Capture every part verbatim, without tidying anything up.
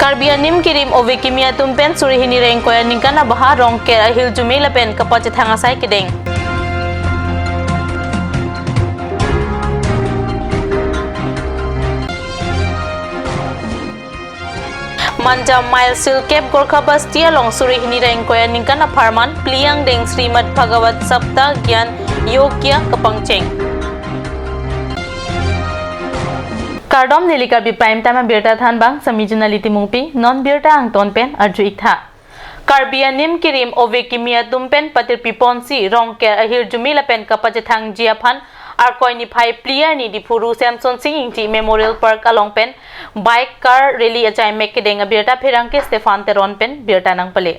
Karbi anim kirim ove kimi atum pen suri hini ra ingkoi aningkan abaha Rongker ahirjume lapen kapachethang asai kedeng. Manja Mile Silkep Gorkha Basti along suri hini ra ingkoi aningkan apharman phli angdeng Srimad Bhagavat Sapta Gyan Yogya kapangcheng. Kardom, neli Karbi Prime Time abirta thanbang, sami Junali Timungpi, non birta angton pen arju-ik tha. Karbi anim kirim ove kimi atum pen patirpi ponsi Rongker ahirjume lapen kapachethangji aphan Arkoi niphai phli arni Diphu Ru Semsonsing Ingti Memorial Park along pen bike car rally ajaimek kedeng abirta pherangke Stephan Teron pen birta nangpale.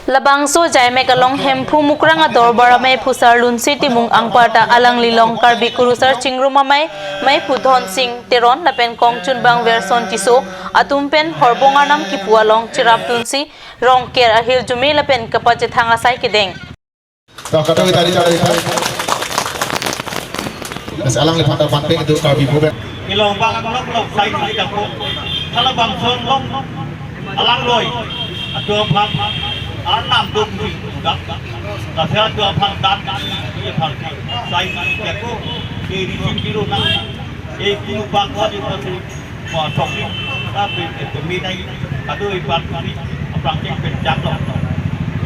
Labangso ajaimek along Hemphu Mukrang adorbar amei Phu Sarlunsi Timung anparta alangli along Karbi Kurusar Chingrum amei, mei Phu Dhonsing Teron lapen kongchunbang Verson Tisso atum pen horbong arnam kipu along cherapdunsi Rongker ahirjume lapen kapachethang asai kedeng. Dah, kadang kita di cara kita. Mas alangliphan ta panpeng itu Karbi Boben. Ilong bang lok lok sai di kapo. Halabangso along alangloi atu aphan arnam dum di dak. Tapi atu aphan dan di aphan sai di kapo. Di di sini dulu nang. Eh, kunu bangso di patu. Mo thok ni, ta pen, eh, pemi nai, kado ipan pemi, aphrang cheng pen chak lok.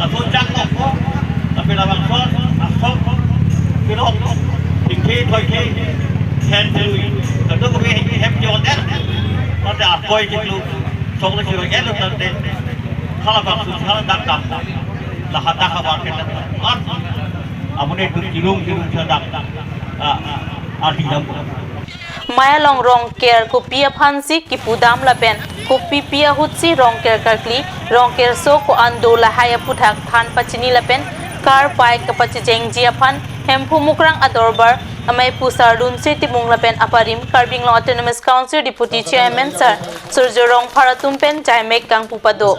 Laso chak lok ko, ta pen labangso, asok, pirok, thingke, thoike, hen thui, kado ko hem, hem jo den, ta te Arkoi chiklo, song le chiro elo ta te, halabangso, hala dak dam, lahadak habar ke dak, an, amune tu kilung, kilung sa dak, ah, ah, di dam. Mei along Rongker kopi aphansi kipudam lapen kopipi ahutsi Rongker karkli, Rongker so ko-an do lahai aputhak than pachini lapen car bike kapachejengji aphan Hemphu Mukrang adorbar amei Phu Sarlunsi Timung lapen aparim Karbi Anglong Autonomous Council Deputy Chairman Sar Surjo Rongphar atum pen jaimek kangpu pado.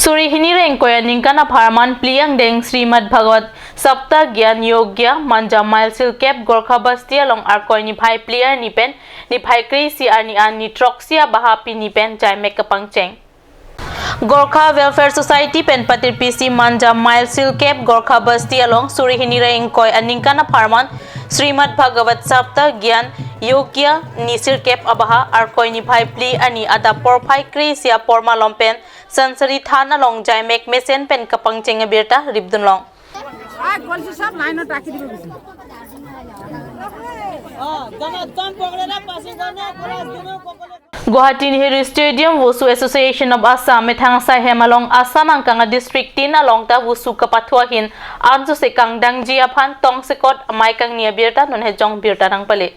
Suri hini ra ingkoi aningkan apharman phli angdeng Srimad Bhagavat Sapta Gyan Yogya Manja Mile Silkep Gorkha Basti along Arkoi niphai phli arni pen niphai kre-isi arni an ni throksi abaha pini pen jaimek kapangcheng. Gorkha Welfare Society pen patirpisi Manja Mile Silkep Gorkha Basti along suri hini ra ingkoi aningkan apharman Srimad Bhagavat Sapta Gyan Yogya ni silkep abaha Arkoi niphai phli arni adap porphai kre-isi apor malom pen Sansari Than along jaimek mesen pen kapangcheng abirta ripdunlong. Guwahati Nehru Stadium, Wushu Association of Assam methang asai hem along Assam angkang a district tin along ta Wushu kapathu ahin ansose kangdangji aphan tongsekot amei kangni abirta non hejong birta nangpale.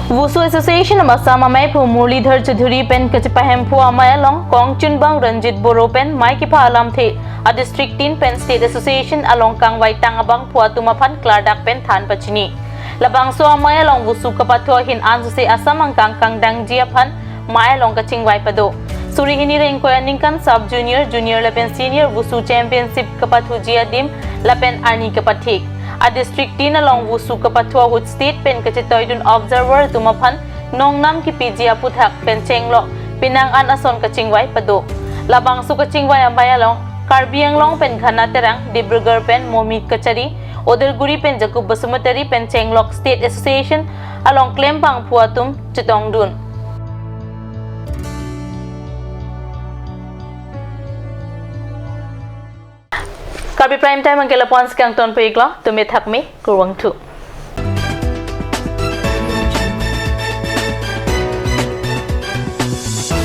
Wushu Association of Assam amei Phu Murlidhar Chowdhury pen kachepahemphu amei along kongchunbang Ranjit Boro pen mei kepha alamthe a district tin pen State Association along kangvaitang abangphu atum aphan klardak pen than pachini. Labangso amei along Wushu kapathu ahin ansose Assam angkang kangdangji aphan mei along kachingvai pado. Suri hini ra ingkoi aningkan sub junior, junior lapen senior Wushu championship kapathuji adim lapen arni kapathik. A district tin along Wushu kapathu ahut state pen kachetoidun observer atum aphan nongnam kipiji aputhak pen chenglok penang an ason kachingvai pado. Labangso kachingvai amei along Karbi Anglong pen Ghana Terang, Dibrugarh pen Momit Kachari, Odalguri pen Jacob Basumatary pen chenglok State Association along klembangphu atum chetongdun. Karbi Prime Time anke lapu-an si kangtonpo iklo, tumi thakmi, kurvangthu.